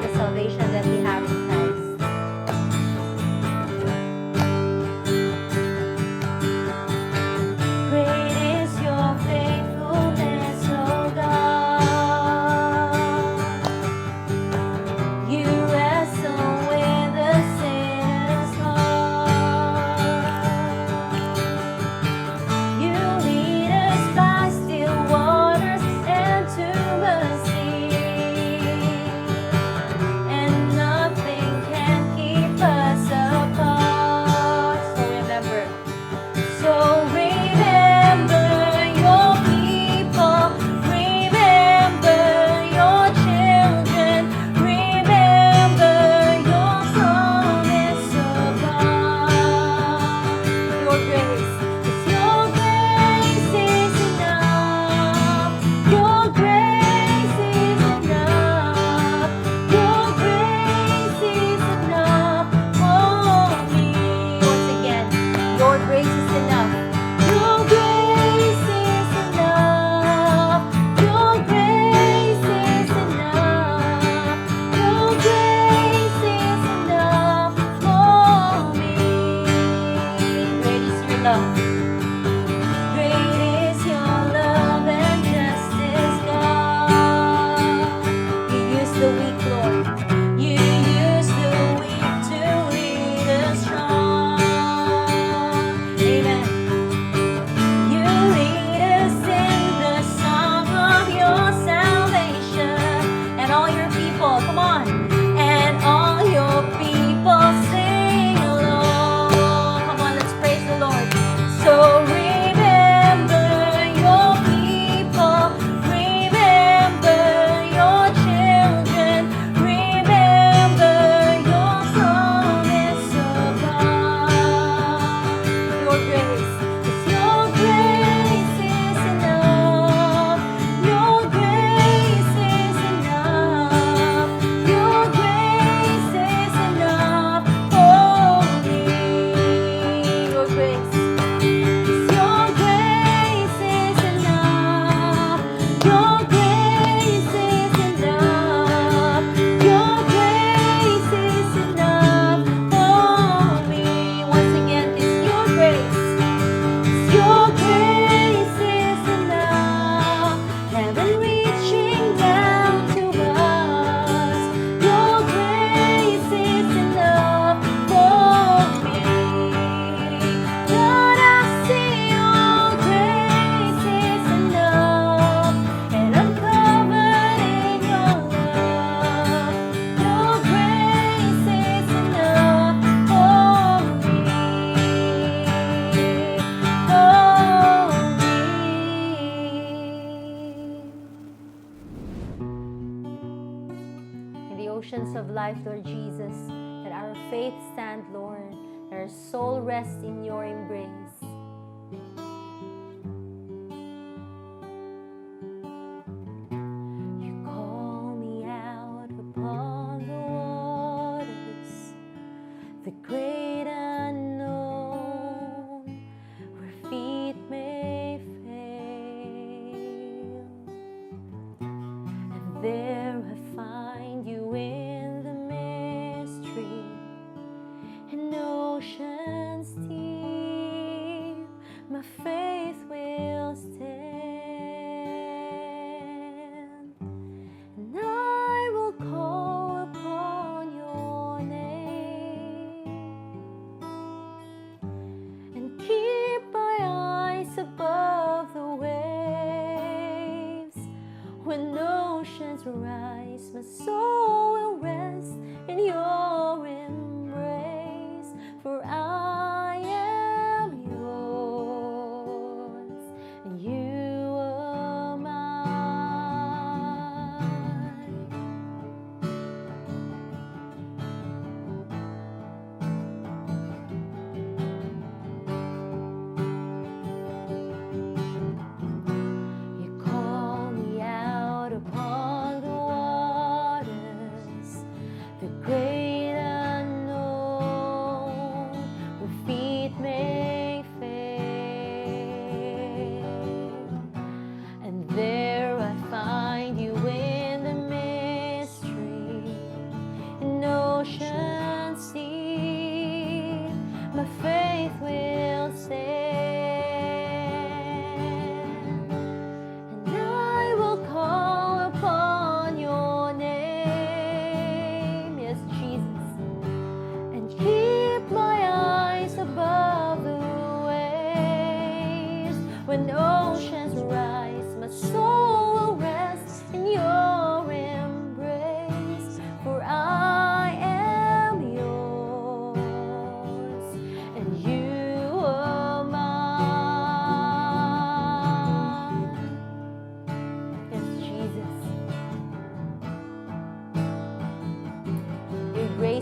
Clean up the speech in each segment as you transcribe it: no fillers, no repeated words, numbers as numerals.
the salvation that we have in Christ. Great is your faithfulness, O God. You wrestle with the sinner's heart. You lead us by still waters and to mercy, and nothing can keep us apart. So remember your people, remember your children, remember your promise, oh God. Your grace, 'cause your grace is enough. Your grace is enough. Your grace is enough for me. Once again, your grace is enough. Your grace is enough. Your grace is enough. Your grace is enough for me. Great is your love. Great is your love and justice, God. You use the weak, Lord. You use the weak to lead us strong. Amen. You lead us in the song of your salvation. And all your people, come on. And all your people sing along. Come on, let's praise the Lord. So remember your people, remember your children, remember your promise, oh God. Your grace, 'cause your grace is enough. Your grace is enough. Your grace is enough for me. Your grace. 'Cause your grace is enough. Your grace is enough. Your grace is enough for me. Once again, it's your grace. Your grace is enough. Heaven reaching down to us. Your grace is enough for me. God, I see your grace is enough, and I'm covered in your love. Your grace is enough for me. For me. In the oceans of life, Lord Jesus, that our faith stand, Lord, that our soul rest in your embrace. You call me out upon the waters, the great unknown, where feet may fail. And there I find you in the mystery, in oceans deep.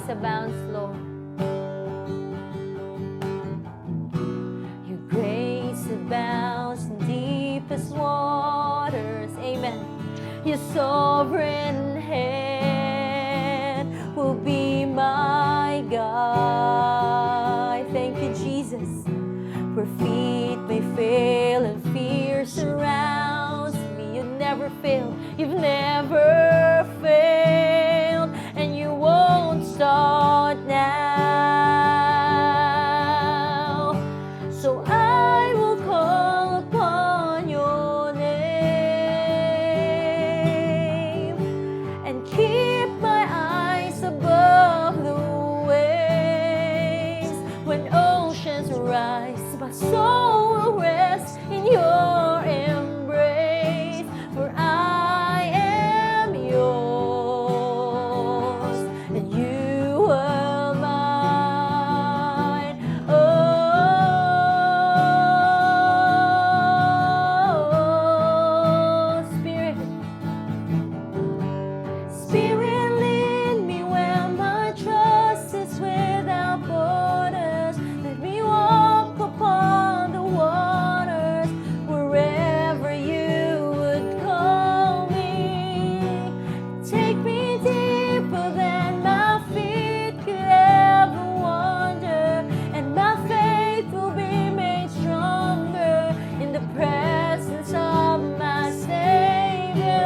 Grace abounds, Lord. Your grace abounds in deepest waters. Amen. Your sovereign hand will be my guide. Thank you, Jesus. Where feet may fail and fear surrounds me, you never fail. You've never failed, and you won't start now. So I will call upon your name and keep my eyes above the waves. When oceans rise, my soul will rest in your embrace. For I am yours, and you are mine. Oh, Spirit. Spirit, lead me where my trust is without borders. Let me walk upon the waters wherever you would call me. Take me deeper than my feet could ever wander, and my faith will be made stronger in the presence of my Savior.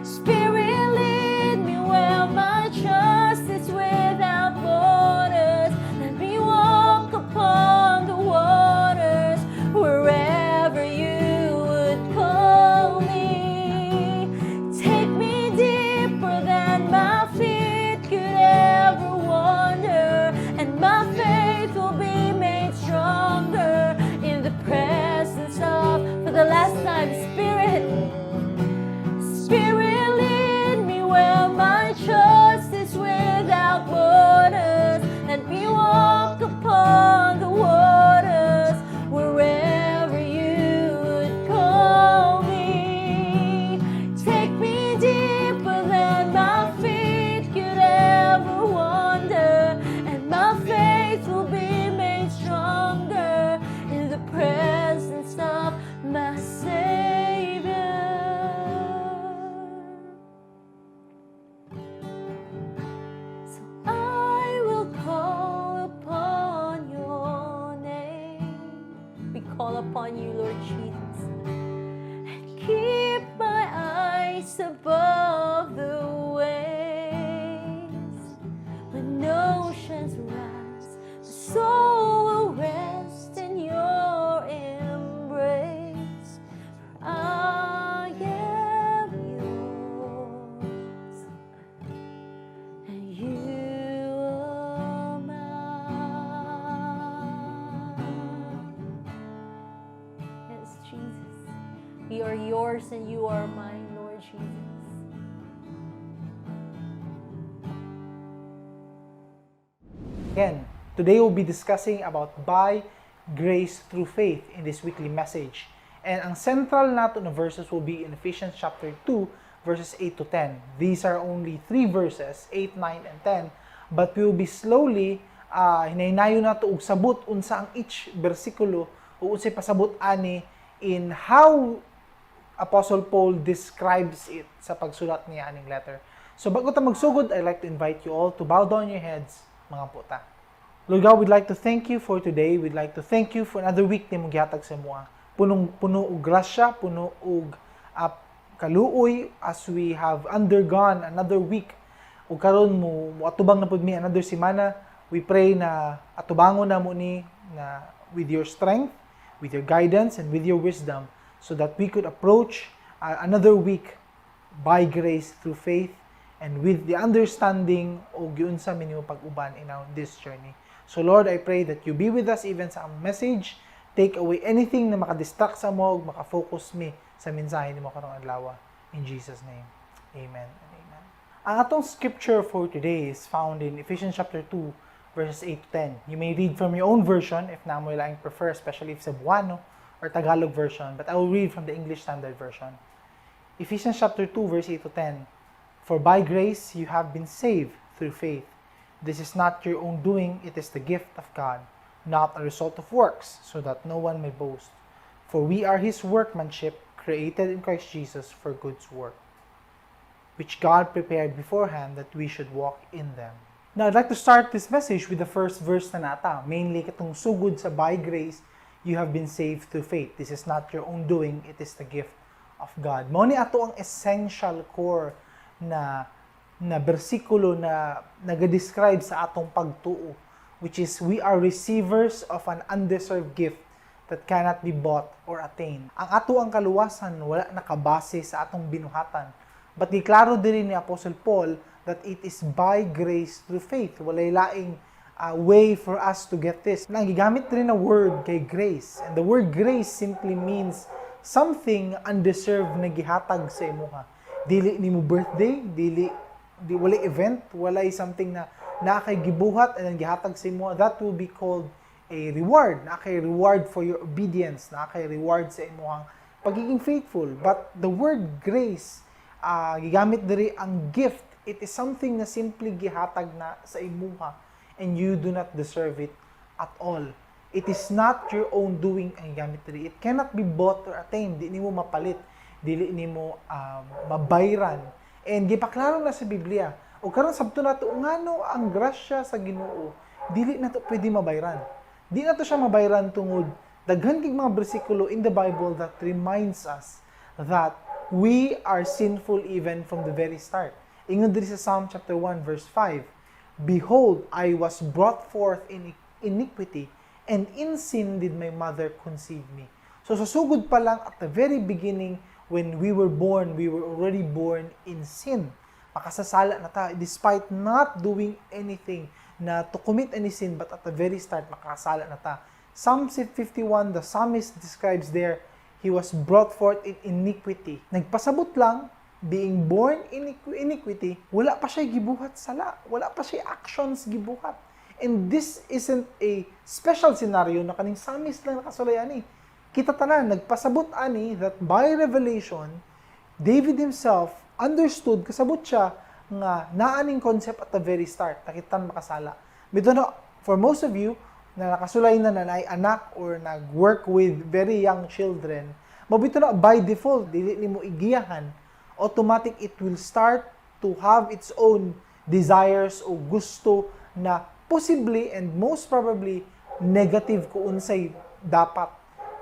Spirit, lead me where my trust is without borders. Let me walk upon the waters wherever you would call me. Take me deeper than my feet could ever wander, and my faith will be made stronger in the presence of. For the last time, Spirit. Spirit, lead me where my trust is without borders. Let me walk upon the waters wherever you would call me. Take me deeper than my feet could ever wander, and my faith will be made stronger in the presence of my Savior. So I will call upon your name. We call upon you, Lord Jesus, and keep my eyes above the waves. When oceans rise, my soul will rest in your embrace. For I am yours, and you are mine. Yes, Jesus. We are yours and you are mine, Lord Jesus. Again, today we'll be discussing about by grace through faith in this weekly message. And ang central nato na verses will be in Ephesians chapter 2, verses 8 to 10. These are only three verses, 8, 9, and 10. But we will be slowly hinaynayon nato og sabot unsa ang each bersikulo o unsay pasabot ani in how Apostle Paul describes it sa pagsulat niya aning letter. So bago ta magsugod, I'd like to invite you all to bow down your heads, mangampo ta. Lord God, we'd like to thank you for today. We'd like to thank you for another week na imong gihatag sa amoa. Punong puno og grasya, puno og kaluoy as we have undergone another week. Ug karon mo moatubang na pud mi another semana. We pray na atubangon namo ni na with your strength, with your guidance, and with your wisdom so that we could approach another week by grace through faith and with the understanding o giunsa mi nimo pag-uban in our this journey. So Lord, I pray that you be with us even sa among message. Take away anything na makadistract sa amo ug maka-focus mi sa mensahe nimo karong adlaw. In Jesus' name. Amen and amen. Ang atong scripture for today is found in Ephesians chapter 2 verses 8 to 10. You may read from your own version if naa moy laing prefer, especially if Cebuano or Tagalog version, but I will read from the English Standard Version. Ephesians chapter 2 verse 8 to 10. "For by grace you have been saved through faith, This is not your own doing, it is the gift of God, not a result of works, so that no one may boast. For we are His workmanship, created in Christ Jesus for good work, which God prepared beforehand that we should walk in them. Now, I'd like to start this message with the first verse na nata, mainly katong sugod sa "By grace you have been saved through faith. This is not your own doing, it is the gift of God." Mao ni ato ang essential core na bersikulo na naga-describe sa atong pagtuo, which is we are receivers of an undeserved gift that cannot be bought or attained. Ang ato ang kaluwasan wala nakabase sa atong binuhatan. But giklaro diri ni Apostle Paul that it is by grace through faith. Walay laing way for us to get this. Na ang gigamit rin na word kay grace. And the word grace simply means something undeserved na gihatag sa imuha. Dili nimo birthday, dili di wala event, walay something na naa kay gibuhat and then gihatag sa imo, that will be called a reward. Naa kay reward for your obedience, naa kay reward sa imuhang pagiging faithful. But the word grace, gigamit diri ang gift. It is something na simply gihatag na sa imuha and you do not deserve it at all. It is not your own doing ang gigamit diri. It cannot be bought or attained. Di nimo mapalit, dili nimo mabayran. And gipaklaro na sa Biblia. O karon sabto nato ngano ang grasya sa Ginoo dili nato pwede mabayran. Di nato siya mabayran tungod daghan kig mga bersikulo in the Bible that reminds us that we are sinful even from the very start. Ingon diri sa Psalm chapter 1 verse 5, "Behold, I was brought forth in iniquity, and in sin did my mother conceive me." So sa sugod pa lang, at the very beginning, when we were born, we were already born in sin. Makasasala na ta despite not doing anything na to commit any sin, but at the very start makasala na ta. Psalm 51, the psalmist describes there, he was brought forth in iniquity. Nagpasabot lang, being born in iniquity, wala pa siya gibuhat sala. Wala pa siya actions gibuhat. And this isn't a special scenario na kaning psalmist lang nakasulay ani. Kita tanan, nagpasabot ani that by revelation, David himself understood, kasabot siya nga naaning concept at the very start, nakitan makasala. Bitaw na, for most of you, na nakasulay na na naay anak or nag-work with very young children, mabito na by default, dili nimo igiyahan, automatic it will start to have its own desires o gusto na possibly and most probably negative kung unsay dapat.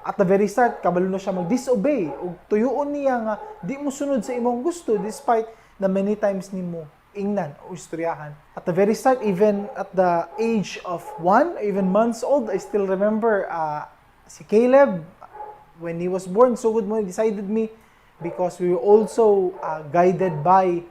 At the very start, kabalo na siya mag-disobey o tuyuon niya nga di mo sunod sa imong gusto despite na many times nimo ingnan o istoryahan. At the very start, even at the age of 1, even months old, I still remember si Caleb, when he was born, sugod mo, decided me because we were also guided by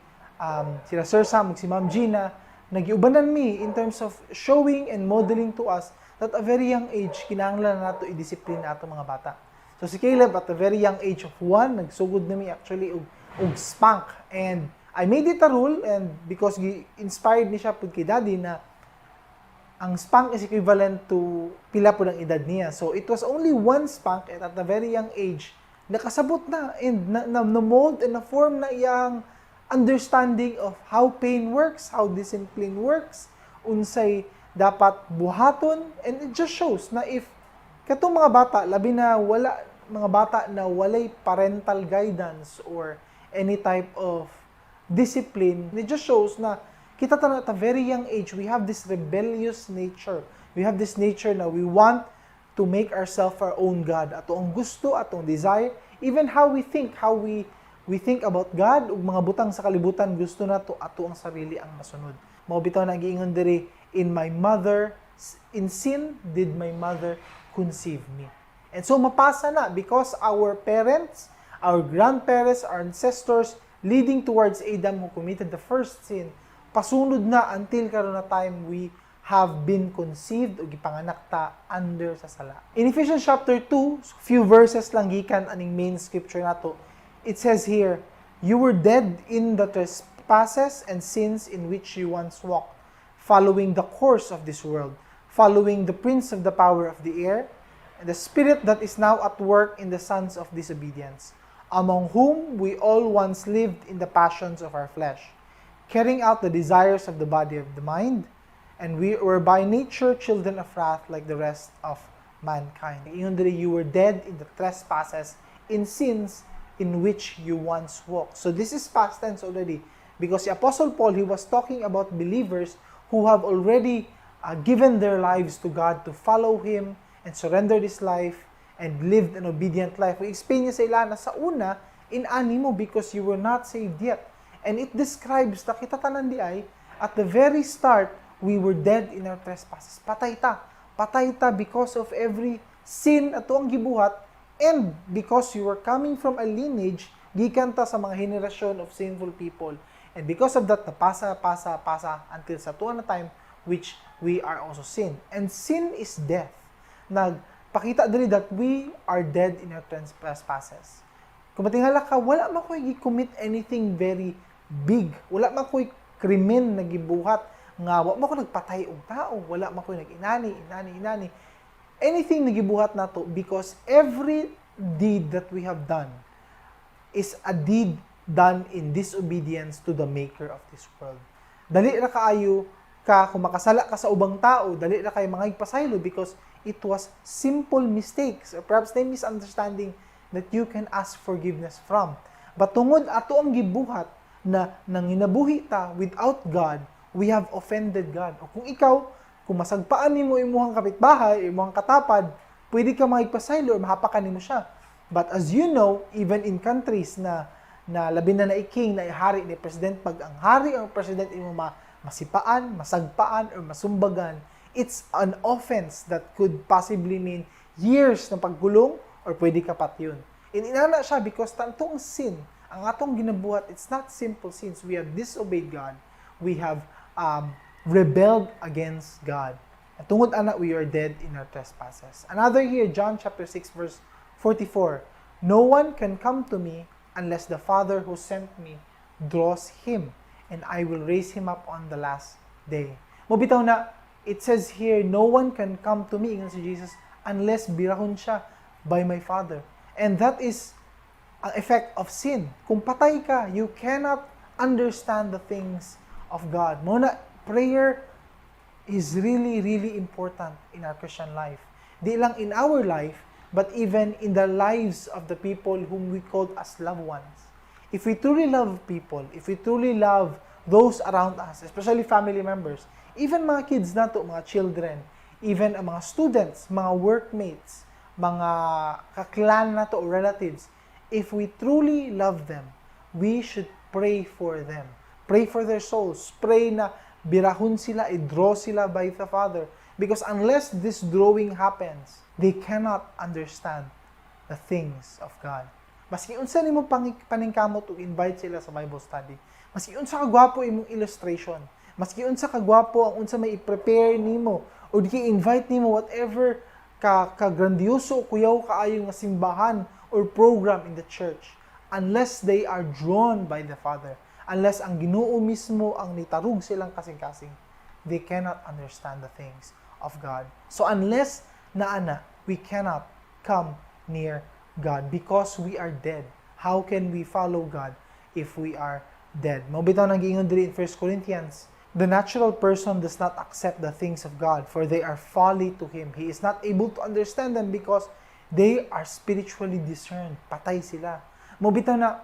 sila Sir Sam ug si Ma'am Gina, nagiubanan mi in terms of showing and modeling to us that a very young age, kinahanglan na nato i-discipline ato mga bata. So si Caleb, at a very young age of 1, nagsugod na mi actually og spank. And I made it a rule, and because inspired ni siya pud kay daddy na ang spank is equivalent to pila po ng edad niya. So it was only one spank, and at a very young age, nakasabot na and na mold and na form na iyang understanding of how pain works, how discipline works, unsay dapat buhaton, and it just shows na if katong mga bata, labi na wala mga bata na walay parental guidance or any type of discipline, it just shows na kita tanan at a very young age, we have this rebellious nature. We have this nature na we want to make ourselves our own God. Ato ang gusto, atong desire, even how we think, how we think about God ug mga butang sa kalibutan, gusto nato ato ang sarili ang masunod. Mao bitaw na giingon diri, "In sin did my mother conceive me." And so mapasa na because our parents, our grandparents, our ancestors leading towards Adam who committed the first sin, pasunod na until karon na time we have been conceived o gipanganak ta under sa sala. In Ephesians chapter 2, few verses lang gikan aning main scripture nato. It says here, "You were dead in the trespasses and sins in which you once walked, following the course of this world, following the prince of the power of the air, and the spirit that is now at work in the sons of disobedience, among whom we all once lived in the passions of our flesh, carrying out the desires of the body of the mind, And we were by nature children of wrath like the rest of mankind. Ingon diri, you were dead in the trespasses, in sins in which you once walked. So this is past tense already because the Apostle Paul, he was talking about believers who have already given their lives to God to follow Him and surrender this life and lived an obedient life. I-explain niya sa ila na sa una, in-ani mo because you were not saved yet. And it describes na kita tanan diay, at the very start, we were dead in our trespasses. Patay ta. Patay ta because of every sin atoang gibuhat and because you were coming from a lineage, gikan ta sa mga henerasyon of sinful people. And because of that, napasa, pasa, pasa until sa atoa na time which we are also sin. And sin is death. Nagpakita diri that we are dead in our trespasses. Kung matingala ka, wala man ko'y gi-commit anything very big. Wala man ko'y krimen na gibuhat nga wa man ko nagpatay og tao, wala man ko'y nag-inani, inani, inani. Anything na gibuhat nato, because every deed that we have done is a deed done in disobedience to the Maker of this world. Dali ra kaayo ka kung makasala ka sa ubang tao, dali ra kay mga pasaylo because it was simple mistakes or perhaps they misunderstanding that you can ask forgiveness from. But tungod ato ang gibuhat na nanginabuhi ta without God, we have offended God. O kung ikaw, kung masagpaan nimo imuhang kapitbahay, imuhang katapad, pwede ka makigpasaylo or mahapakan nimo siya. But as you know, even in countries na labi na na king, na hari ni president, pag ang hari or president imo masipaan, masagpaan, or masumbagan, it's an offense that could possibly mean years ng pagkulong or pwede ka patyon. And inana siya because tantong sin, ang atong ginabuhat, it's not simple sins. We have disobeyed God. We have rebelled against God. At tungod ana, we are dead in our trespasses. Another here, John chapter 6 verse 44. "No one can come to me unless the Father who sent me draws him, and I will raise him up on the last day." Mao bitaw na, it says here, "No one can come to me," ingon si Jesus, "unless birahon siya by my Father." And that is ang effect of sin. Kung patay ka, you cannot understand the things of God. Mao na, prayer is really, really important in our Christian life. Di lang in our life, but even in the lives of the people whom we call as loved ones. If we truly love people, if we truly love those around us, especially family members, even mga kids nato, mga children, even ang mga students, mga workmates, mga kaklan nato or relatives, if we truly love them, we should pray for them. Pray for their souls. Pray na birahon sila, i-draw sila by the Father. Because unless this drawing happens, they cannot understand the things of God. Maski unsa nimo paningkamot ug invite sila sa Bible study. Maski unsa ka gwapo imong illustration. Maski unsa ka gwapo ang unsa may i-prepare nimo o di invite nimo, whatever ka grandioso o kuyaw kaayo nga simbahan or program in the church, unless they are drawn by the Father, unless ang Ginoo mismo ang nitarog silang kasing-kasing, they cannot understand the things of God. So unless naana, we cannot come near God because we are dead. How can we follow God if we are dead? Mao bitaw nang giingon diri in 1 Corinthians, "The natural person does not accept the things of God, for they are folly to him. He is not able to understand them because they are spiritually discerned." Patay sila. Mao bitaw na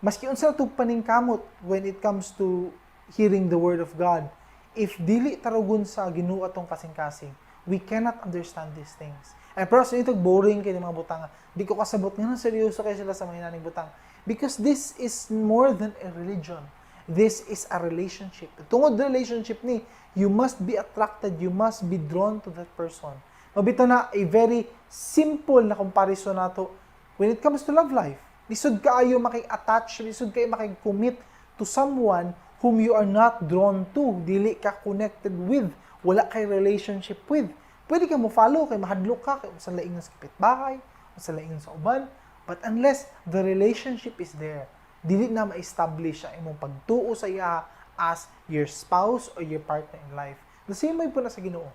maski unsa natong paningkamot when it comes to hearing the word of God, if dili tarugon sa Ginoo atong kasing-kasing, we cannot understand these things. And pero sa ito, boring kay mga butang. Di ko kasabot nga seryoso kay sila sa mga inaning butang. Because this is more than a religion. This is a relationship. Tungod relationship ni, you must be attracted, you must be drawn to that person. Mao bitaw na a very simple na comparison nato when it comes to love life. Lisod kaayo maki-attach, lisod kaayo maki-commit to someone whom you are not drawn to, dili ka connected with, wala kay relationship with. Pwede ka mo follow kay mahadlok ka kay unsa laing sa kapitbahay, unsa laing sa uban, but unless the relationship is there, dili na ma-establish ang imong pagtuo sa iya as your spouse or your partner in life. The same way pod na sa Ginoo.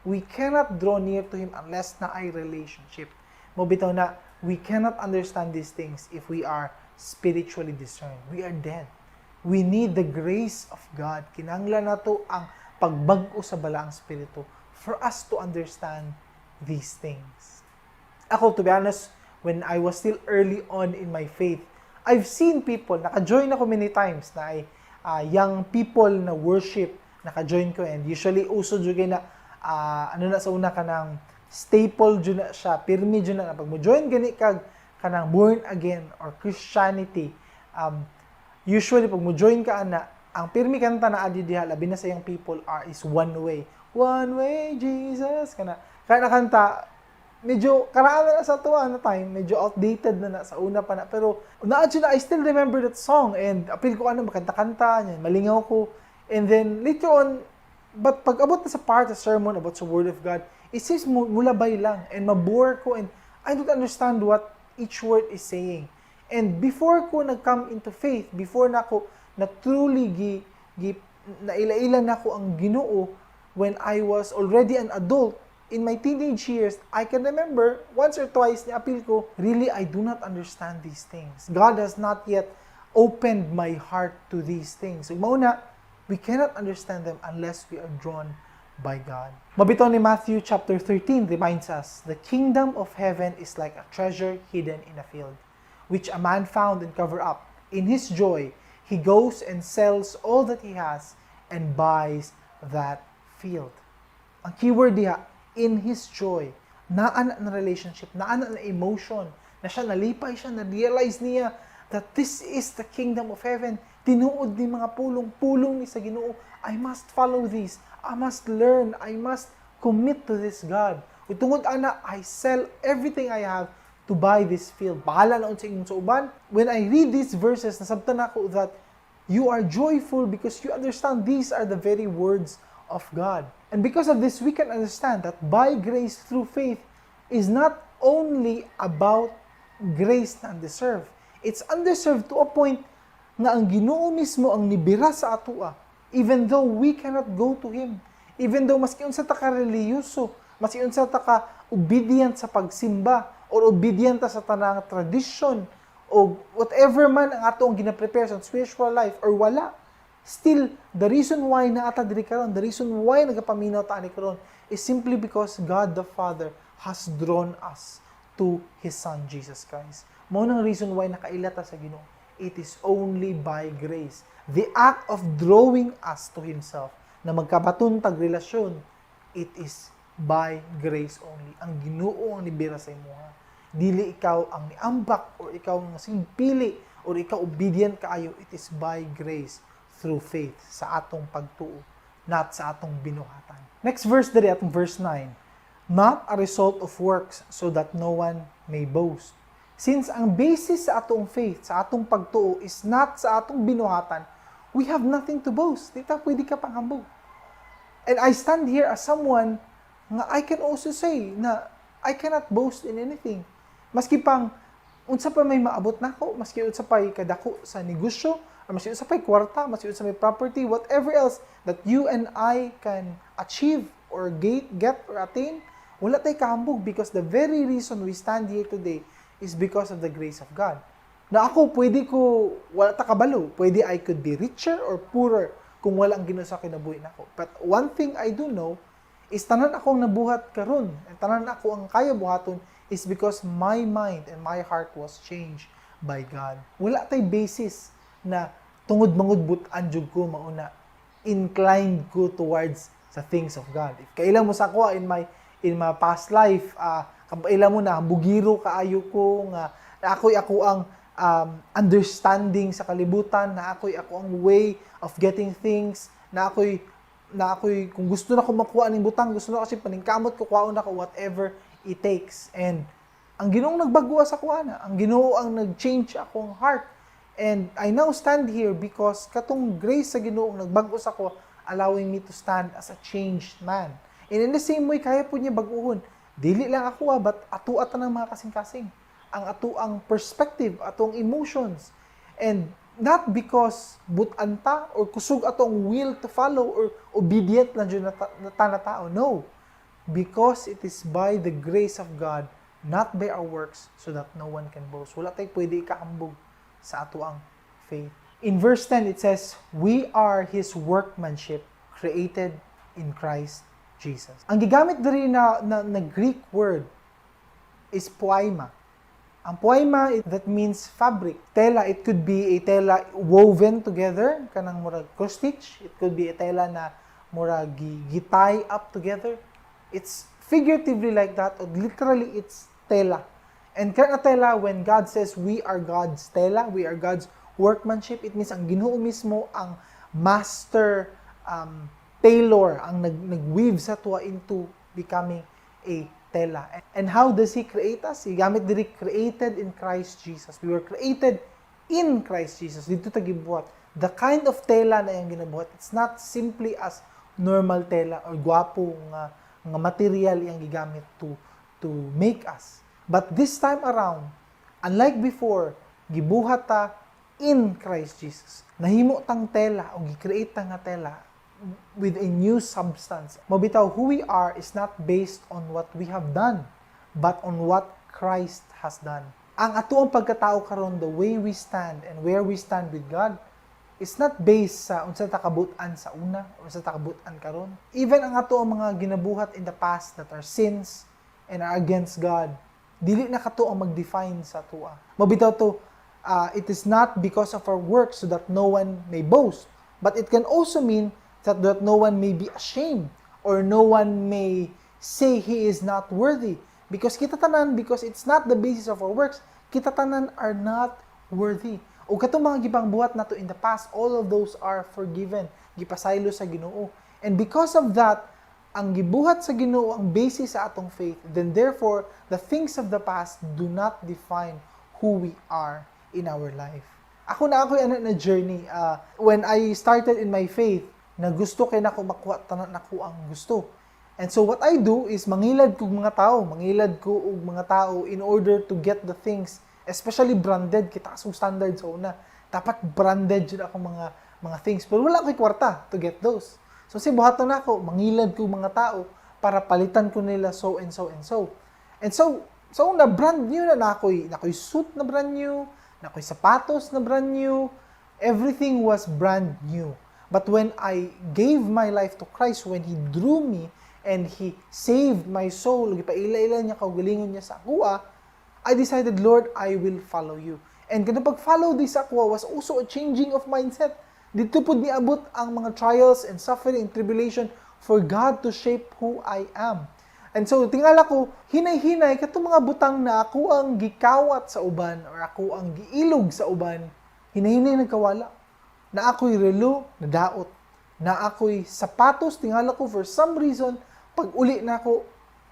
We cannot draw near to Him unless naay relationship. Mao bitaw na we cannot understand these things if we are spiritually discerned. We are dead. We need the grace of God. Kinahanglan nato ang pagbag-o sa Balaang Espiritu for us to understand these things. Ako, to be honest, when I was still early on in my faith, I've seen people, naka-join ako many times na ay young people na worship, naka-join ko, and usually uso jud kay na ano na sa una, kanang staple jud na siya, pirmi jud na pag mo join gani kag kanang born again or Christianity, usually pag mo join ka ana, ang pirmi kanta na adi diha, labi na sa young people, are is "One Way". "One Way, Jesus" kana kana kanta, medyo karaan na sa tuwa na time, medyo outdated na na sa una pa na. Pero naa na, I still remember that song and apil ko ano, makanta-kanta, yan, malingaw ko. And then later on, but pag abot na sa part sa sermon about sa Word of God, it seems mulabay lang and mabore ko and I don't understand what each word is saying. And before ko nag-come into faith, before na ako na truly gi naila-ila na ko ang Ginoo, when I was already an adult, in my teenage years, I can remember once or twice ni apil ko, really, I do not understand these things. God has not yet opened my heart to these things. So, mao na, we cannot understand them unless we are drawn by God. Mao bitaw ni Matthew chapter 13 reminds us, "The kingdom of heaven is like a treasure hidden in a field, which a man found and covered up. In his joy, he goes and sells all that he has and buys that field." Ang keyword diha, "in his joy." Naa na relationship, naa na emotion, na siya nalipay siya, na-realize niya that this is the kingdom of heaven. Tinuod ni mga pulong, pulong ni sa Ginoo. I must follow this. I must learn. I must commit to this God. Ug tungod ana, I sell everything I have to buy this field. Bahala na unsa imong sa uban. When I read these verses, nasabtan nako that you are joyful because you understand these are the very words of God. And because of this, we can understand that by grace through faith is not only about grace na undeserved. It's undeserved to a point nga ang Ginoo mismo ang nibira sa atoa, even though we cannot go to Him. Even though maski unsa ta ka relihiyoso, maski unsa ta ka obedient sa pagsimba or obedient ta sa tanang tradition o whatever man ang atong gina-prepare sa spiritual life or wala, still, the reason why naa ta diri karon, the reason why nagapaminaw ta ani karon is simply because God the Father has drawn us to His Son, Jesus Christ. Mao nang reason why nakaila ta sa Ginoo. It is only by grace. The act of drawing us to Himself, na magkabaton tag relasyon, it is by grace only. Ang Ginoo ang nibira sa imuha. Dili ikaw ang niambak or ikaw ang pili or ikaw obedient kaayo. It is by grace through faith sa atong pagtuo, not sa atong binuhatan. Next verse diri, atong verse 9. "Not a result of works, so that no one may boast." Since ang basis sa atong faith, sa atong pagtuo is not sa atong binuhatan, we have nothing to boast. Di ta pwede ka panghambog. And I stand here as someone nga I can also say na I cannot boast in anything. Maski pang unsa pa may maabot nako, maski unsa pa kadako sa negosyo, or maski unsa pa kwarta, maski unsa may property, whatever else that you and I can achieve or get or attain, wala tay kahambog because the very reason we stand here today is because of the grace of God. Na ako, pwede ko, wala ta kabalo, pwede I could be richer or poorer kung wala ang Ginoo sa kinabuhi nako. But one thing I do know is tanan akong nabuhat karon, and tanan ako ang kaya buhaton is because my mind and my heart was changed by God. Wala tay basis na tungod mangud but-an jud ko, mao na inclined ko towards sa things of God. If kaila mo sa ako in my past life, kaila mo na bugiro kaayo ko nga na ako'y ako ang understanding sa kalibutan, na ako'y ako ang way of getting things, na ako'y kung gusto na ko makuha ning butang, gusto na kasi paningkamot ko, kuhaon nako whatever it takes. And ang Ginoong nagbago sa kuha na, ang Ginoo ang nag-change akong heart. And I now stand here because katong grace sa Ginoo ang nagbago sa ko, allowing me to stand as a changed man. And in the same way, kaya po niya baguhon. Dili lang ako but ato ng mga kasing-kasing. Ang ato ang perspective, atong emotions. And not because but-an ta or kusog atong will to follow or obedient lang jud na tao. No. Because it is by the grace of God, not by our works, so that no one can boast. Wala tay pwede ikahambog sa ato ang faith. In verse 10, it says, "We are His workmanship, Created in Christ Jesus. Ang gigamit diri na Greek word is poema. Ang poema, that means fabric. Tela, it could be a tela woven together, kanang murag cross stitch. It could be a tela na murag gi-tie up together. It's figuratively like that, or literally it's tela. And kana tela, when God says we are God's tela, we are God's workmanship, it means ang Ginoo mismo ang master tailor, ang nag-weave sa atoa into becoming a tela. And how does He create us? Gigamit diri, created in Christ Jesus. We were created in Christ Jesus. Didto ta gibuhat. The kind of tela na iyang ginabuhat, it's not simply as normal tela or gwapo nga material iyang gigamit to make us. But this time around, unlike before, gibuhat ta in Christ Jesus. Nahimo tang tela o gi-create ta nga tela with a new substance. Mao bitaw, who we are is not based on what we have done, but on what Christ has done. Ang atoang pagkatao karon, the way we stand and where we stand with God, is not based sa unsa ta kabut-an sa una or unsa ta kabut-an karon. Even ang atoang mga ginabuhat in the past that are sins and are against God, dili na kato ang mag-define sa atoa. Mao bitaw to, it is not because of our works so that no one may boast, but it can also mean that no one may be ashamed or no one may say he is not worthy. Because kita tanan, because it's not the basis of our works, kita tanan are not worthy. O katong mga gipangbuhat nato in the past, all of those are forgiven. Gipasaylo sa Ginoo. And because of that, ang gibuhat sa Ginoo ang basis sa atong faith, then therefore, the things of the past do not define who we are in our life. Ako na ako'y ana na journey. When I started in my faith, na gusto kay nako makuha tanan nako ang gusto. And so what I do is mangilad ko og mga tao in order to get the things, especially branded, kita sa standard sa una. Dapat branded jud ako mga things. Pero wala ko'y kwarta to get those. So si buhaton nako, mangilad ko mga tao para palitan ko nila so and so and so. And so, sa una, brand new na nakoy suit na brand new, nakoy sapatos na brand new, everything was brand new. But when I gave my life to Christ, when He drew me and He saved my soul, gipaila-ila niya kaugalingon niya sa akoa, I decided, "Lord, I will follow you." And kanang pag-follow this akoa was also a changing of mindset. Didto pud niabot ang mga trials and suffering and tribulation for God to shape who I am. And so, tingala ko, hinay-hinay, katong mga butang na ako ang gikawat sa uban or ako ang giilog sa uban, hinay-hinay nagkawala. Na ako'y relo, nadaot. Na ako'y sapatos, tingala ko for some reason, pag uli na ako,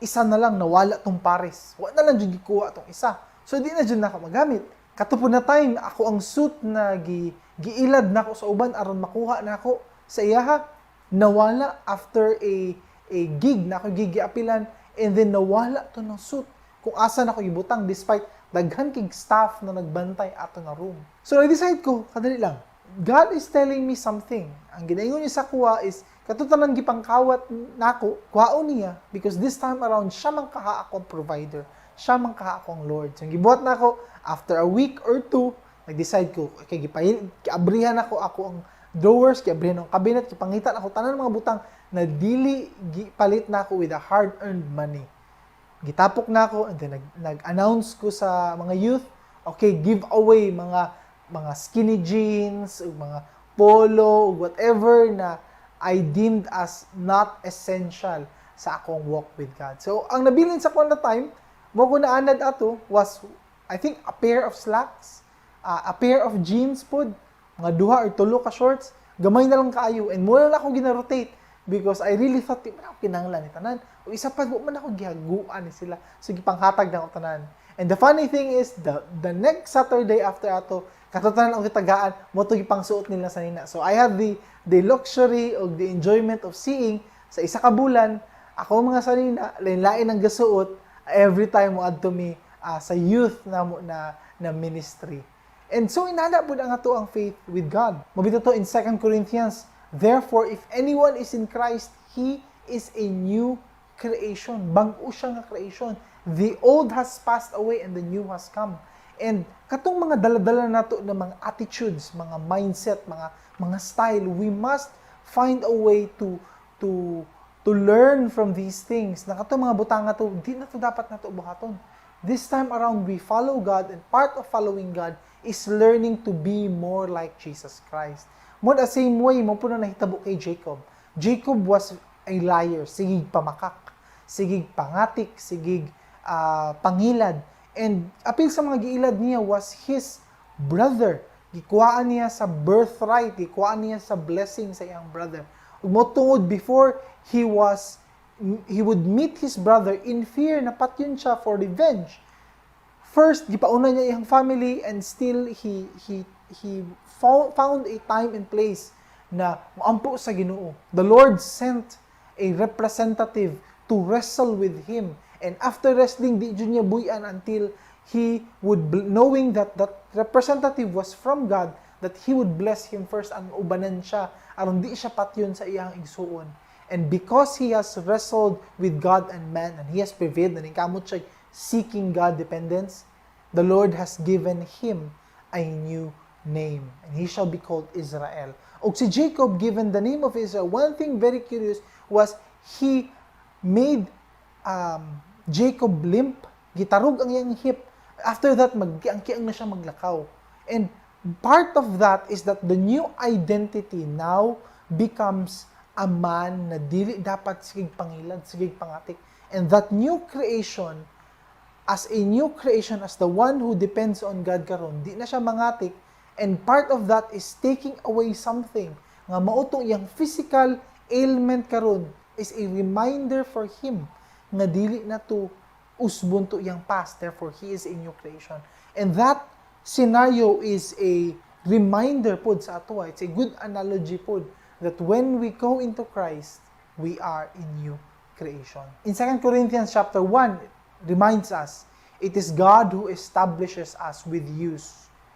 isa na lang nawala tong pares. Wa na lang jud gikuha tong isa. So di na jud nako magamit. Kato pud na time, ako ang suit na giilad nako sa uban aron makuha nako sa iyaha, nawala after a gig na ako gig giapilan, and then nawala to ng suit kung asa nako ibutang despite daghan kig staff na nagbantay ato na room. So I decide ko, kadali lang. God is telling me something. Ang ginaingon niya sa akoa is kato tanan gipangkawat nako, kuhaon niya because this time around siya man kaha ako ang provider. Siya man kaha ako ang Lord. So ang gibuhat nako after a week or two, nag-decide ko, okay, gipahil, giabrihan ako ang drawers, giabrihan ang cabinet, gipangita ako tanan mga butang na dili gipalit nako with a hard-earned money. Gitapok nako and then nag-announce ko sa mga youth, okay, give away mga skinny jeans, ug mga polo, ug whatever na I deemed as not essential sa akong walk with God. So, ang nabilin sa ko na time, mao ko naanad ato was, I think, a pair of slacks, a pair of jeans pod, mga duha or tulo ka shorts, gamay na lang kaayo. And mao na lang ako gina-rotate because I really thought, di man ako kinahanglan ni tanan. O isa pa, wa man ako gihaguan ni sila. So, gipanghatag na ako tanan. And the funny thing is, the next Saturday after ato, kato tanan ang gitagaan, mao to gipangsuot nila sa nina. So, I had the luxury o the enjoyment of seeing sa isa ka bulan, ako mga sanina, lain-lain ang gasuot every time mo adto mi sa youth na mo na ministry. And so inana pud ang ato ang faith with God. Mao bitaw to in 2 Corinthians, "Therefore, if anyone is in Christ, he is a new creation." Bag-o siya nga creation. The old has passed away and the new has come. And katong mga dala-dala nato na mga attitudes, mga mindset, mga style, we must find a way to learn from these things. Na kato mga butang nga to, di na to dapat nato buhaton. This time around, we follow God, and part of following God is learning to be more like Jesus Christ. Mo the same way, mao pud na nahitabo kay Jacob. Jacob was a liar, sigig pamakak, sigig pangatik, sigig pangilad. And apil sa mga giilad niya was his brother. Gikuhaan niya sa birthright, gikuhaan niya sa blessing sa iyang brother. Ug mao tungod before he would meet his brother in fear na patyon siya for revenge. First, gipauna niya iyang family and still he found a time and place na moampo sa Ginoo. The Lord sent a representative to wrestle with him. And after wrestling, di jud niya buy-an until he would, knowing that that representative was from God, that he would bless him first ang ubanan siya, aron di siya patyon sa iyang igsuon. And because he has wrestled with God and man, and he has prevailed, and kamot siya seeking God dependence, the Lord has given him a new name, and he shall be called Israel. Og si Jacob, given the name of Israel, one thing very curious was he made Jacob limp, gitarog ang iyang hip. After that, magkiang-kiang na siya maglakaw. And part of that is that the new identity now becomes a man na dili dapat sigig pangilad, sigig pangatik. And that new creation, as a new creation, as the one who depends on God karon, di na siya mangatik. And part of that is taking away something nga mao tong iyang physical ailment karon is a reminder for him nga dili na to usbon to iyang past. Therefore, he is a new creation. And that scenario is a reminder pod sa ato. It's a good analogy pod that when we go into Christ, we are a new creation. In 2 Corinthians chapter 1, reminds us, it is God who establishes us with you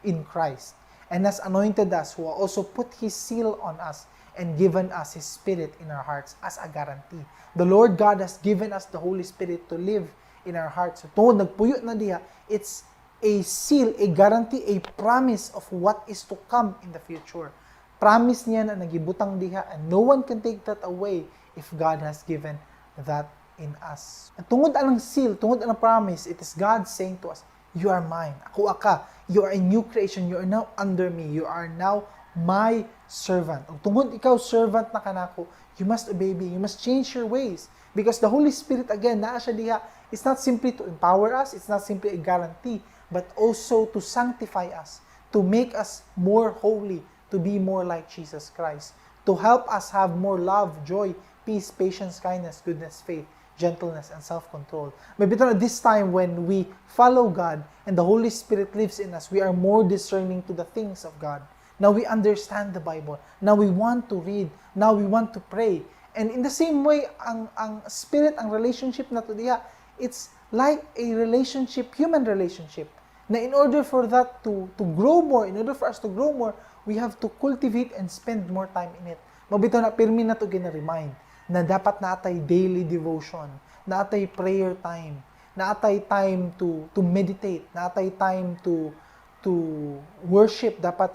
in Christ and has anointed us, who also put His seal on us and given us His Spirit in our hearts as a guarantee. The Lord God has given us the Holy Spirit to live in our hearts. So, tungod nagpuyo na diha, it's a seal, a guarantee, a promise of what is to come in the future. Promise niya na nagibutang diha and no one can take that away if God has given that in us. At tungod anang seal, tungod anang promise, it is God saying to us, "You are mine. Ako ka. You are a new creation. You are now under me. You are now my servant." Ug tungod ikaw servant na kanako, you must obey me. You must change your ways. Because the Holy Spirit, again, naa siya diha, it's not simply to empower us, it's not simply a guarantee, but also to sanctify us, to make us more holy, to be more like Jesus Christ, to help us have more love, joy, peace, patience, kindness, goodness, faith, gentleness, and self-control. Maybe at this time when we follow God and the Holy Spirit lives in us, we are more discerning to the things of God. Now we understand the Bible. Now we want to read. Now we want to pray. And in the same way, ang spirit, ang relationship nato diha, it's like a relationship, human relationship. Na in order for that to grow more, in order for us to grow more, we have to cultivate and spend more time in it. Mao bitaw na pirmi nato gina-remind na dapat natay daily devotion, natay prayer time, natay time to meditate, natay time to worship. Dapat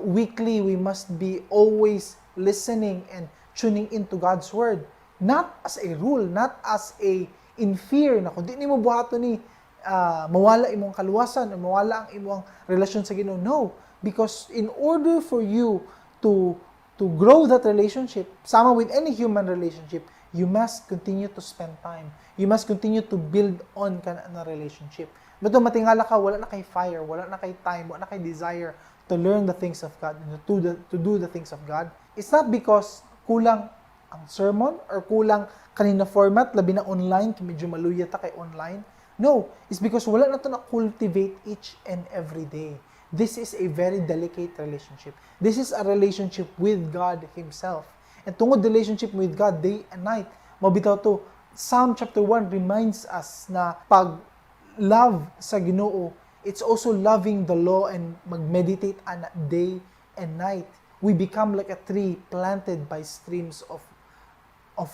weekly we must be always listening and tuning into God's word. Not as a rule, not as a in fear na kung di nimo buhaton ni mawala imong kaluwasan o mawala ang imong relasyon sa Ginoo. No, because in order for you to grow that relationship, sama with any human relationship, you must continue to spend time. You must continue to build on kana na relationship. But matingala ka, wala na kay fire, wala na kay time, wala na kay desire to learn the things of God and to do the things of God. It's not because kulang ang sermon or kulang kanina format, labi na online, kay medyo maluya ta kay online. No, it's because wala na to na cultivate each and every day. This is a very delicate relationship. This is a relationship with God Himself. And tungod relationship with God day and night, mao bitaw to, Psalm chapter 1 reminds us na pag love sa Ginoo, it's also loving the law and mag-meditate ana day and night. We become like a tree planted by streams of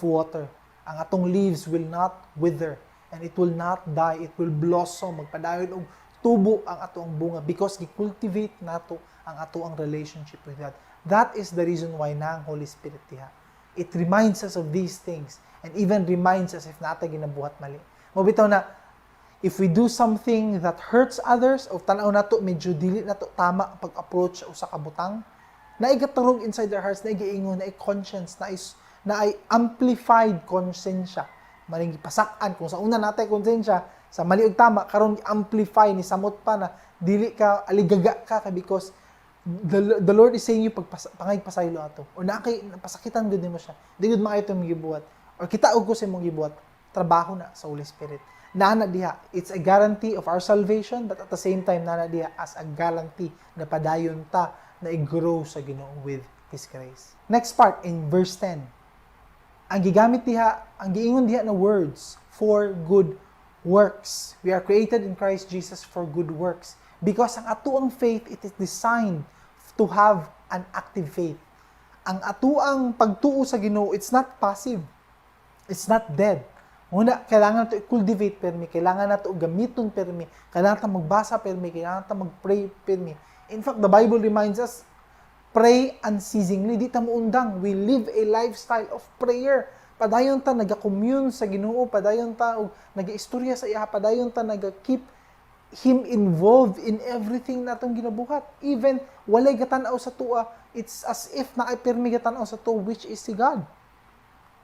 water. Ang atong leaves will not wither and it will not die. It will blossom. Magpadayon og tubo ang atong bunga because gi-cultivate nato ang ato ang relationship with God. That is the reason why naa ang Holy Spirit diha. It reminds us of these things and even reminds us if naa tay ginabuhat mali. Mao bitaw na if we do something that hurts others o tan-aw nato medyo dili nato tama ang pag-approach sa usa ka butang, naay gaturog inside their hearts, naay giingon, naay conscience, naay amplified konsensya. Maning gipasak-an kung sa una naa tay konsensya sa mali ug tama, karon amplify ni samot pa na dili ka aligaga ka kay because the Lord is saying you pagpas, pangay pasaylo ato or naa kay pasakitan gud nimo siya, di gud maayo itong gibuhat or kita og ko sa imong gibuhat. Trabaho na sa Holy Spirit naa na diha. It's a guarantee of our salvation, but at the same time naa na diha as a guarantee na padayon ta na i-grow sa Ginoo with His grace. Next part, in verse 10, ang gigamit diha, ang giingon diha na words, "for good works." We are created in Christ Jesus for good works. Because ang atoang faith, it is designed to have an active faith. Ang atoang pagtuo sa Ginoo, it's not passive. It's not dead. Una, kailangan nato i-cultivate permi, kailangan nato gamiton permi, kailangan ta magbasa permi, kailangan ta mag-pray permi. In fact, the Bible reminds us, pray unceasingly. Di ta muundang. We live a lifestyle of prayer. Padayon ta nagakommune sa Ginoo, padayon ta og nagaistorya sa iya, padayon ta naga-keep Him involved in everything na atong ginabuhat. Even walay gatan-aw sa atoa, it's as if naay pirmi gatan-aw sa atoa, which is si God.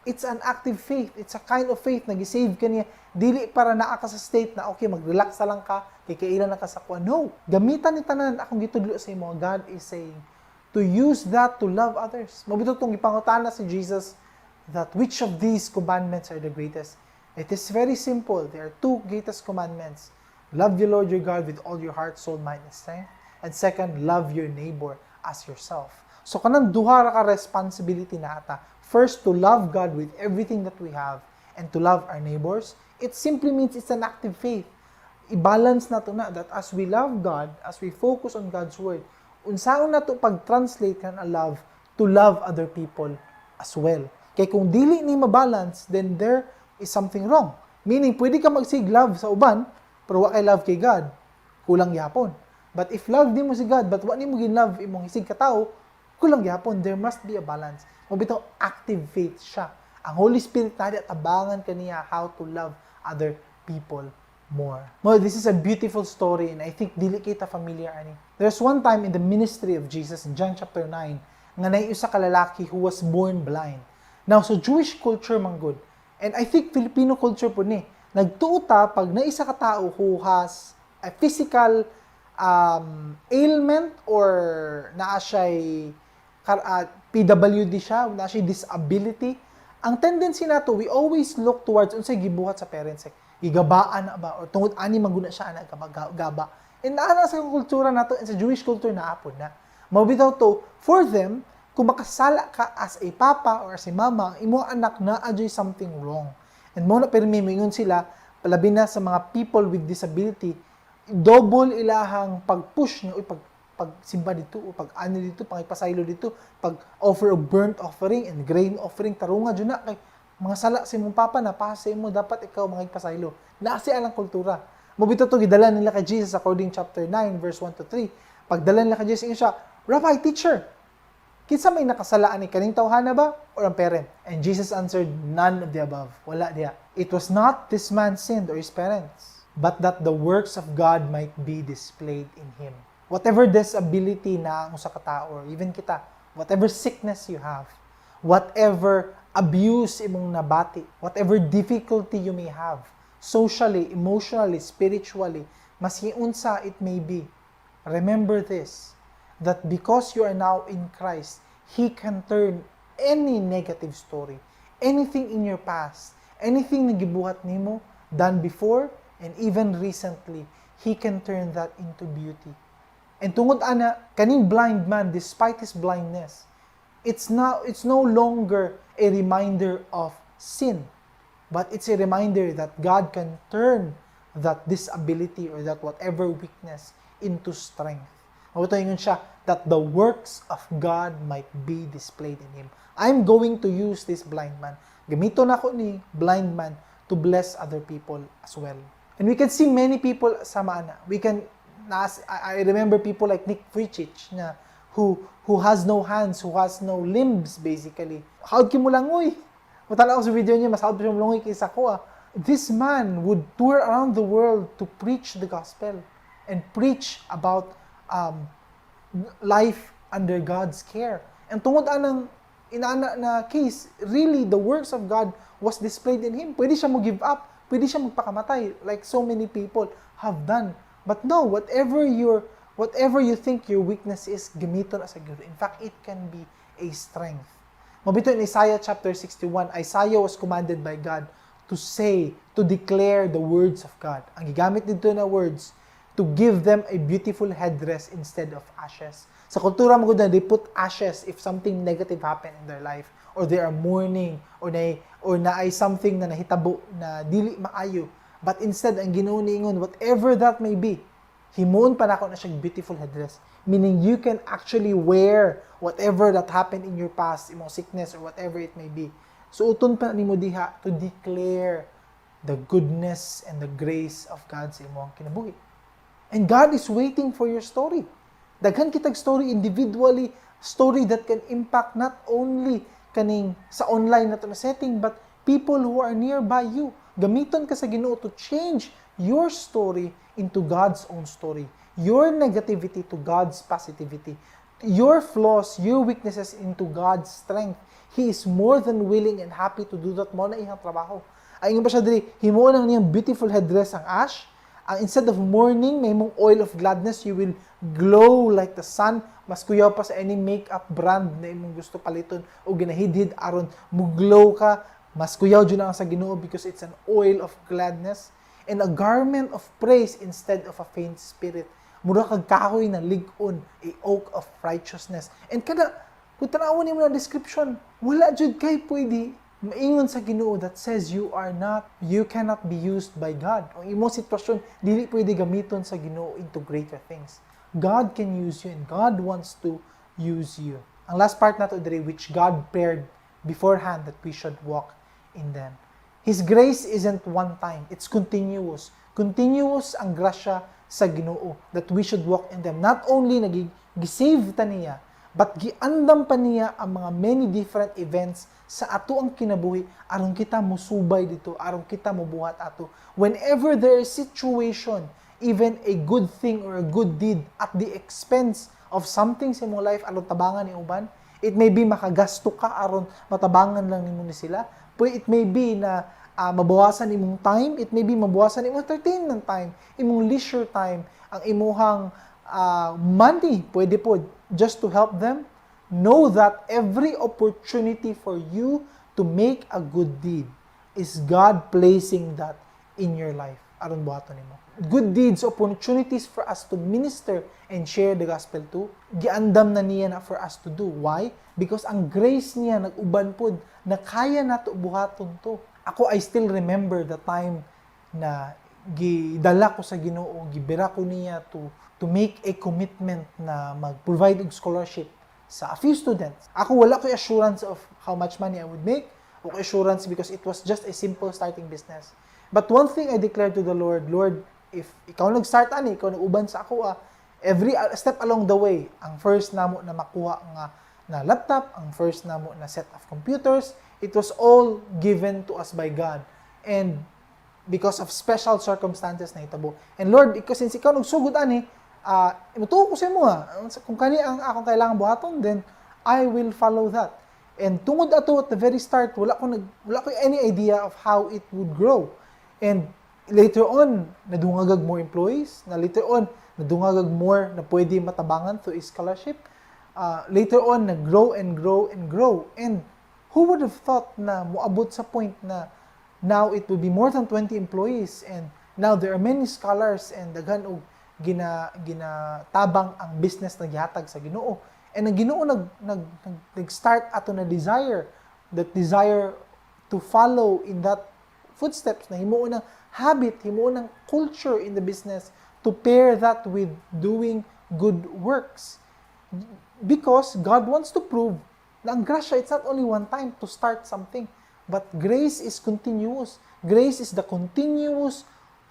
It's an active faith. It's a kind of faith na gi-save ka niya. Dili para naa ka sa state na okay, mag-relax na lang ka, kay kailan na ka sa kuan. No. Gamitan ni tanan akong gitudlo sa imo. God is saying to use that to love others. Mao bitaw tong gipangutana si Jesus that which of these commandments are the greatest. It is very simple. There are two greatest commandments. Love the Lord your God with all your heart, soul, mind, and strength. And second, love your neighbor as yourself. So kanang duha ra ka responsibility na ata. First, to love God with everything that we have and to love our neighbors. It simply means it's an active faith. I-balance nato na that as we love God, as we focus on God's word, unsaon nato pag-translate kan a love to love other people as well. Kay kung dili ni mabalance, then there is something wrong. Meaning, pwede ka magsige love sa uban, pero wa kay love kay God, kulang gyapon. But if love nimo si God, but wa nimo gin-love imong hisig katawo, kulang gyapon. There must be a balance. Mao bitaw active faith siya. Ang Holy Spirit na tabangan kaniya how to love other people more. Mo, this is a beautiful story and I think dili kita familiar ani. There's one time in the ministry of Jesus in John chapter 9 nga naay usa ka lalaki who was born blind. Now, sa Jewish culture man gud, and I think Filipino culture pud ni, nagtuo ta pag naay isa ka tao who has a physical ailment or naa siya'y PWD siya, naa siya'y disability, ang tendency nato, we always look towards unsay gibuhat sa parents. Like, gigabaan na ba? Or tungod ani man gud na siya ana gaba, gaba. And naa na sa kultura nato, and sa Jewish culture naa pod na. Mao bitaw to, for them, kung makasala ka as a papa or as a mama, ang imong anak naa juy something wrong. And mao na pirmi moingon sila, labi na sa mga people with disability, double ilahang pag-push nga, uy, pagsimba dito, o pag ano dito, pangipasaylo dito, pag offer of burnt offering and grain offering, tarunga dyan na, kay mga sala sa imong papa na pasa mo, dapat ikaw mga pasaylo. Naa si alang kultura. Mao bitaw to gidala nila kay Jesus according chapter 9 verse 1 to 3. Pagdala nila kay Jesus, ingon siya, "Rabbi, teacher, kinsa may nakasalaan ni kaning tawhana ba or ang parent?" And Jesus answered, "None of the above." Wala diha. "It was not this man sinned or his parents, but that the works of God might be displayed in him." Whatever disability na ang usa ka tao or even kita, whatever sickness you have, whatever abuse imong nabati, whatever difficulty you may have, socially, emotionally, spiritually, maski unsa it may be, remember this, that because you are now in Christ, He can turn any negative story, anything in your past, anything na gibuhat nimo, done before, and even recently, He can turn that into beauty. And tungod ana, kaning blind man, despite his blindness, it's no longer a reminder of sin, but it's a reminder that God can turn that disability or that whatever weakness into strength. Mao to ingon siya that the works of God might be displayed in him. I'm going to use this blind man. Gamito nako ni blind man to bless other people as well. And we can see many people sama ana. We can nas I remember people like Nick Vujicic na who has no hands, who has no limbs, basically. Hawd kay molangoy. Mutanaw sa video niya, mas hawd pa siya molangoy kaysa ako ah. This man would tour around the world to preach the gospel and preach about life under God's care. And tungod anang inana na case, really the works of God was displayed in him. Pwede siya mo give up, pwede siya magpakamatay like so many people have done. But no, whatever you think your weakness is, gamiton as a good. In fact, it can be a strength. Mao bitaw in Isaiah chapter 61, Isaiah was commanded by God to say, to declare the words of God. Ang gigamit dito na words, to give them a beautiful headdress instead of ashes. Sa kultura mo gud, they put ashes if something negative happened in their life or they are mourning or naay something na nahitabo na dili maayo. But instead, ang Ginoo niingon, whatever that may be, himuon pa nako na siyang beautiful headdress. Meaning you can actually wear whatever that happened in your past, imong sickness or whatever it may be. Suoton pa nimo diha to declare the goodness and the grace of God sa imong kinabuhi. And God is waiting for your story. Daghan kitag story individually, story that can impact not only kaning sa online na to na setting, but people who are nearby you. Gamiton ka sa Ginoo to change your story into God's own story. Your negativity to God's positivity. Your flaws, your weaknesses into God's strength. He is more than willing and happy to do that. Mao na iyang trabaho. Ay ingon pa siya diri, himuon ang niyang beautiful headdress ang ash. Ang instead of mourning, mahimong oil of gladness, you will glow like the sun. Mas kuyaw pa sa any makeup brand na imong gusto paliton o ginahidhid aron mo glow ka. Mas kuyaw jud ang sa Ginoo because it's an oil of gladness and a garment of praise instead of a faint spirit. Mura kag kahoy na lig-on, a oak of righteousness. And kada kung tanawon nimo na description, wala jud kay pwede maingon sa Ginoo that says you are not, you cannot be used by God. Ang imong sitwasyon dili pwede gamiton sa Ginoo into greater things. God can use you and God wants to use you. Ang last part nato diri, which God prepared beforehand that we should walk in them. His grace isn't one time, it's continuous. Continuous ang grasya sa Ginoo that we should walk in them. Not only naging gisave ta niya, but giandam pa niya ang mga many different events sa ato ang kinabuhi aron kita musubay dito, aron kita mubuhat ato. Whenever there is situation, even a good thing or a good deed at the expense of something sa imong life aron tabangan ni uban, it may be makagasto ka aron matabangan lang nimo ni sila. But it may be na mabawasan imong time, it may be mabawasan imong entertainment time, imong leisure time, ang imuhang money, pwede po, just to help them. Know that every opportunity for you to make a good deed is God placing that in your life aron buhaton nimo. Good deeds, opportunities for us to minister and share the gospel to, giandam na niya na for us to do. Why? Because ang grace niya nag-uban pod na kaya nato buhaton to. Ako, I still remember the time na gidala ko sa Ginoo, gibira ko niya to make a commitment na mag-provide og scholarship sa a few students. Ako, wala ko assurance of how much money I would make, o assurance because it was just a simple starting business. But one thing I declared to the Lord, "Lord, if ikaw nag-start ani, ikaw nag-uban sa ako, every step along the way, ang first namo na makuha nga na laptop, ang first namo na set of computers, it was all given to us by God. And because of special circumstances na hitabo. And Lord, ikaw, since ikaw nagsugod ani, mutuo ko sa imo ha. Kung kani ang akong kailangan buhaton, then I will follow that." And tungod ato at the very start, wala ko any idea of how it would grow. And later on, nadungagag more employees, na later on, nadungagag more na pwede matabangan through a scholarship. Later on, nag-grow and grow and grow. And who would have thought na moabot sa point na now it will be more than 20 employees and now there are many scholars and daghan og ginatabang ang business na gihatag sa Ginoo? And ang Ginoo nag nag nag nag-start ato na desire, that desire to follow in that footsteps, na himuon ng habit, himuon ng culture in the business to pair that with doing good works. Because God wants to prove na ang grasya, it's not only one time to start something, but grace is continuous. Grace is the continuous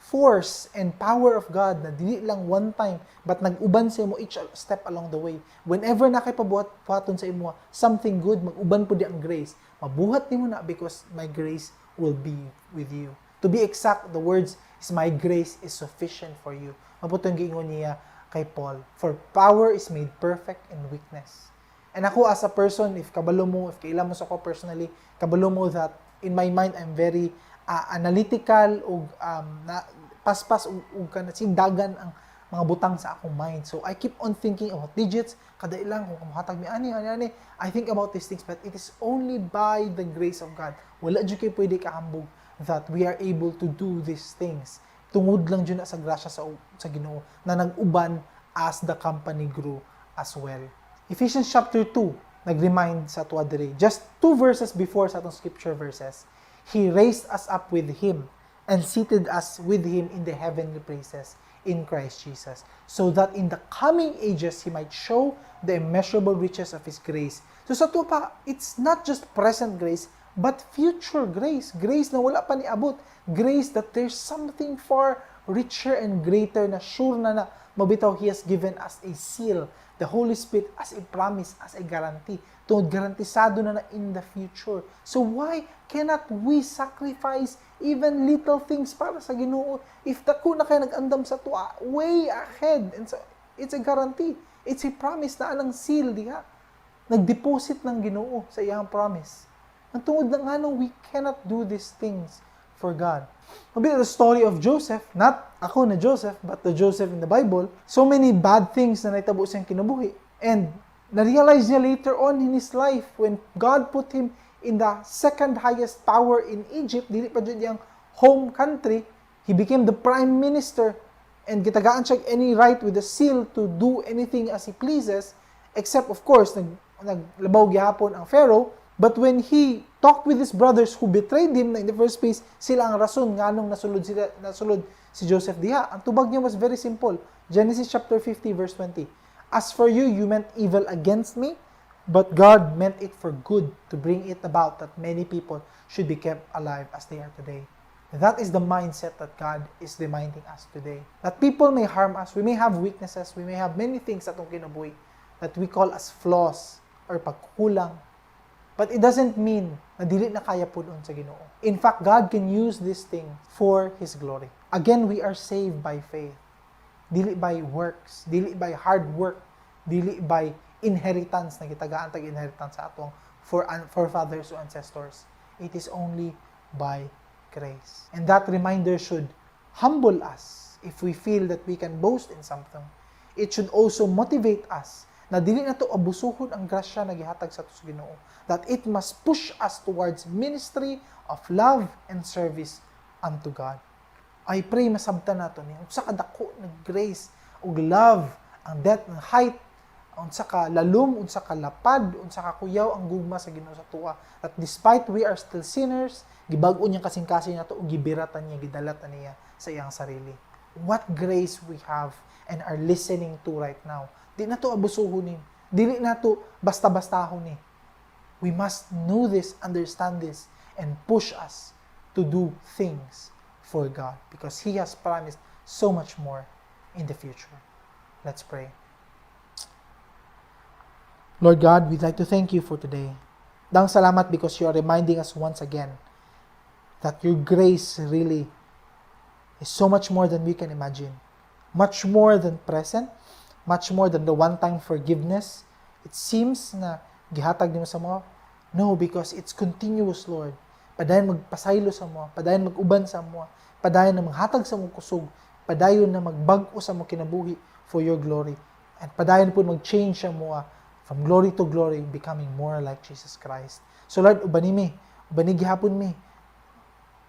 force and power of God na dili lang one time but nag-uban sa imo each step along the way. Whenever na kay pabuhat buhaton sa imo something good, mag-uban pud ang grace. Mabuhat nimo na because my grace will be with you. To be exact, the words is, "My grace is sufficient for you." Mao pud tong giingon niya kay Paul. For power is made perfect in weakness. And ako as a person, if kabalo mo, if kaila mo sa ako personally, kabalo mo that in my mind, I'm very analytical ug na, paspas ug kana dagan ang mga butang sa akong mind. So I keep on thinking about digits, kada ilang kung muhatag mi ani ani ani, I think about these things, but it is only by the grace of God. Wala jud kay pwede kahambog that we are able to do these things. Tungod lang jud na sa grasya sa Ginoo na nag-uban as the company grew as well. Ephesians chapter 2 nag-remind sa ato diri. Just two verses before sa atong scripture verses. He raised us up with Him and seated us with Him in the heavenly places in Christ Jesus, so that in the coming ages He might show the immeasurable riches of His grace. So sa ato pa, it's not just present grace, but future grace. Grace na wala pa niabot. Grace that there's something far richer and greater na sure na na mabitaw He has given us a seal, the Holy Spirit, as a promise, as a guarantee. Tungod garantisado na na in the future. So why cannot we sacrifice even little things para sa Ginoo? If dako na kay nag-andam sa atoa, way ahead. And so, it's a guarantee. It's a promise na anang seal diha. Nag-deposit ng Ginoo sa iyang promise. Ang tungod na nganong we cannot do these things for God. Maybe the story of Joseph, not ako na Joseph, but the Joseph in the Bible, so many bad things na naitabo siyang kinabuhi. And na-realize niya later on in his life when God put him in the second highest power in Egypt, dili pa jud iyang home country, he became the prime minister and gitagaan siya any right with the seal to do anything as he pleases, except of course, naglabaw gihapon ang Pharaoh. But when he talked with his brothers who betrayed him na in the first place, sila ang rason nganong nasulod si Joseph diha. Ang tubag niya was very simple. Genesis chapter 50 verse 20. "As for you, you meant evil against me, but God meant it for good to bring it about that many people should be kept alive as they are today." That is the mindset that God is reminding us today. That people may harm us, we may have weaknesses, we may have many things atong kinabuhi that we call as flaws or pagkulang. But it doesn't mean na dili na kaya pud-on sa Ginoo. In fact, God can use this thing for His glory. Again, we are saved by faith. Dili by works, dili by hard work, dili by inheritance na gitagaan tag inheritance sa atong forefathers or ancestors. It is only by grace. And that reminder should humble us if we feel that we can boast in something. It should also motivate us na dili nato abusuhon ang grasya na gihatag sa ato sa Ginoo. That it must push us towards ministry of love and service unto God. I pray masabtan nato ni unsa ka dako na grace ug love, ang depth ng height, unsa ka lalom, unsa ka lapad, unsa ka kuyaw ang gugma sa Ginoo sa atoa. That despite we are still sinners, gibag-o niya kasing-kasing nato ug gibiratan niya, gidalatan niya sa iyang sarili. What grace we have and are listening to right now. Di nato abusuhon ni. Dili nato basta-bastahon ni. We must know this, understand this, and push us to do things for God because He has promised so much more in the future. Let's pray. Lord God, we'd like to thank you for today. Daghang salamat because you are reminding us once again that your grace really is so much more than we can imagine. Much more than present, much more than the one-time forgiveness. It seems na gihatag nimo sa amo. No, because it's continuous, Lord. Padayon magpasaylo sa amo, padayon mag-uban sa amo, padayon na maghatag sa amo kusog, padayon na magbag-o sa amo kinabuhi for your glory. And padayon po mag-change sa amo from glory to glory, becoming more like Jesus Christ. So Lord, ubani mi, ubani gihapon mi.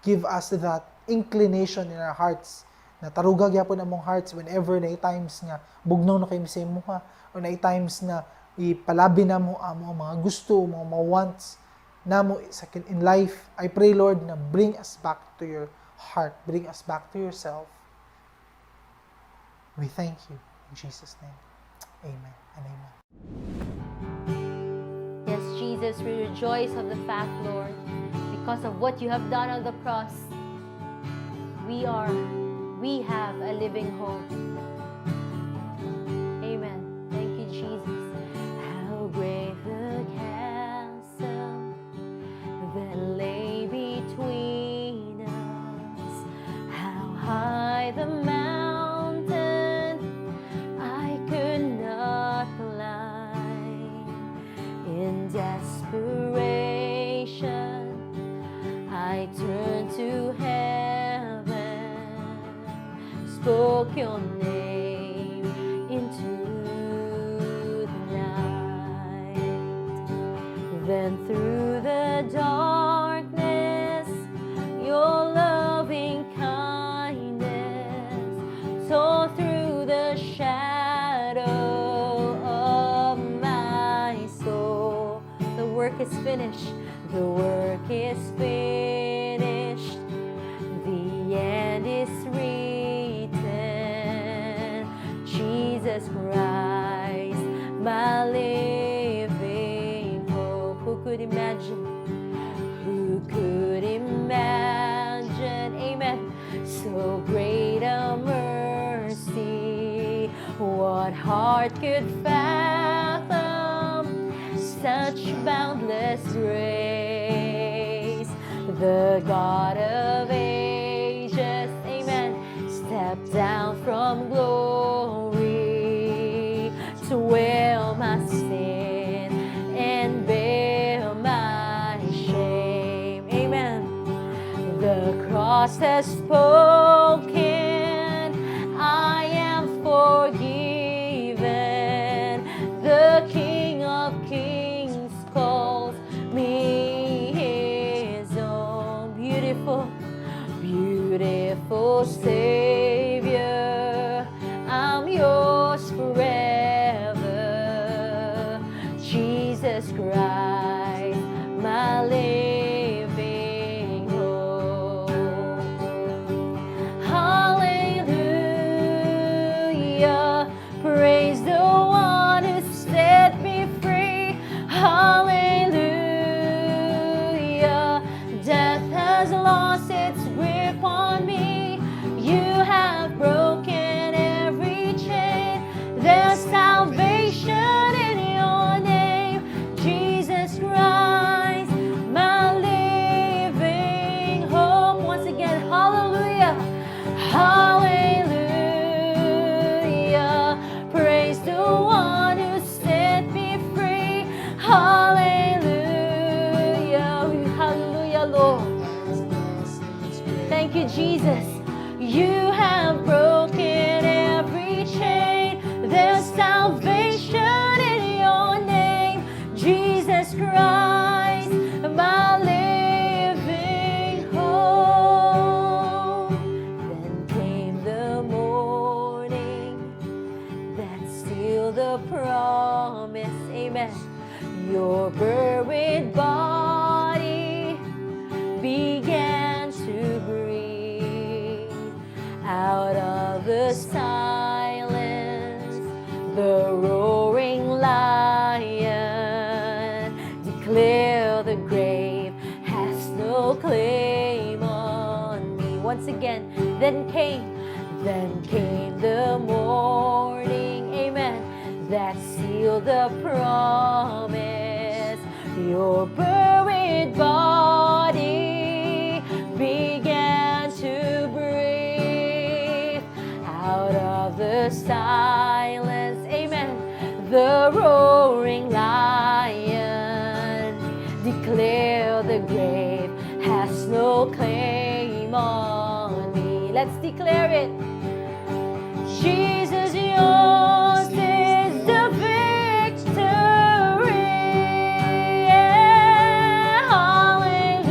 Give us that inclination in our hearts na taruga gyapon among hearts whenever na times nga bugnaw na kay mi sa imuha or na times na ipalabi namo amo ang mga gusto, mga wants namo sa in life. I pray, Lord, na bring us back to your heart, bring us back to yourself. We thank you in Jesus' name. Amen and amen. Yes, Jesus, we rejoice of the fact, Lord, because of what you have done on the cross. We are We have a living hope. Amen. Thank you, Jesus. How great the chasm that lay between us. How high the mountain I could not climb. In desperation, I turned to heaven, spoke your name into the night. Then through the darkness, your loving kindness tore through the shadow of my soul. The work is finished. The work is finished. The end is written. Jesus Christ, my living hope. Who could imagine? Who could imagine? Amen. So great a mercy. What heart could fathom such boundless grace? The God of ages, amen, stepped down from glory to wear my sin and bear my shame. Amen. The cross has spoken, I am forgiven. The King of Kings calls me his own. Beautiful, beautiful Savior, I'm yours forever. Jesus Christ, my living hope. Hallelujah. Praise the one who set me free. Hallelujah. Death has lost its grip on me. You have broken every chain. There's salvation in your name, Jesus Christ, my living hope. Once again, hallelujah. Hallelujah. Praise the one who set me free. Hallelujah. Hallelujah, Lord. Thank you, Jesus. You have broken every chain. There's salvation in your name, Jesus Christ, my living hope. Then came the morning that sealed the promise. Amen. Your buried body began to breathe out of the silence. The roaring lion declared the grave has no claim on me. Once again, then came the morning, amen, that sealed the promise. Your buried body began to breathe out of the silence. Amen. The roaring lion declare the grave has no claim on me. Let's declare it. Jesus, yours is the victory. Yeah, hallelujah.